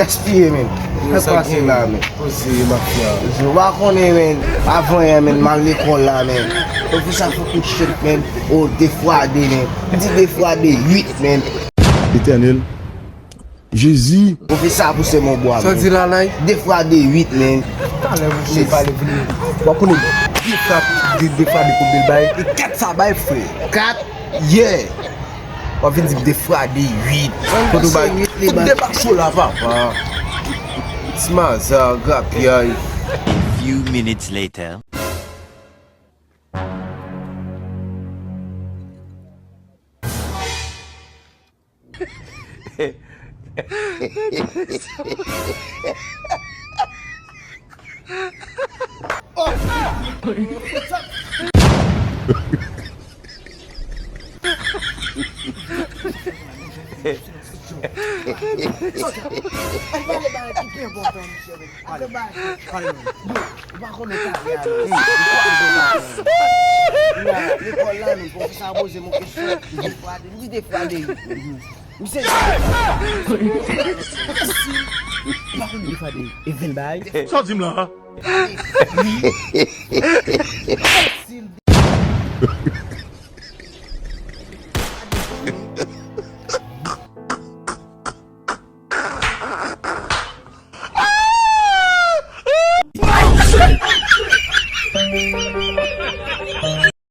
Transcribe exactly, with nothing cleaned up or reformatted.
Gaspiye, men. Sa k pase la, men? Poze, mafya. Ou pa konnen, men. Avan yè, men, m al lekòl la, men. Pwofesè a fè kout chet, men. O, de fwa de, men. Li di de fwa de, uit, men. Etènèl, Jezi. Pwofesè a pouse m yon bwa, men. Sa di la, la? De fwa de, uit, men. Talè, monchè, pale vini. W ap konnen de fwa de, de fwa de kout de bay. E kat sa bay, frè. Kat? Yeah. W ap vin di m de fwa de, uit. Kote w bay? Kote de ba cho la, papa? Ti maza, grapyay. Few minutes later. Lekòl la, men, pwofesè a poze m yon kesyon. De fwa de, m di de fwa de. Misye di de fwa de. Ou pa konn de fwa de. E ven bay. Sa w di m la?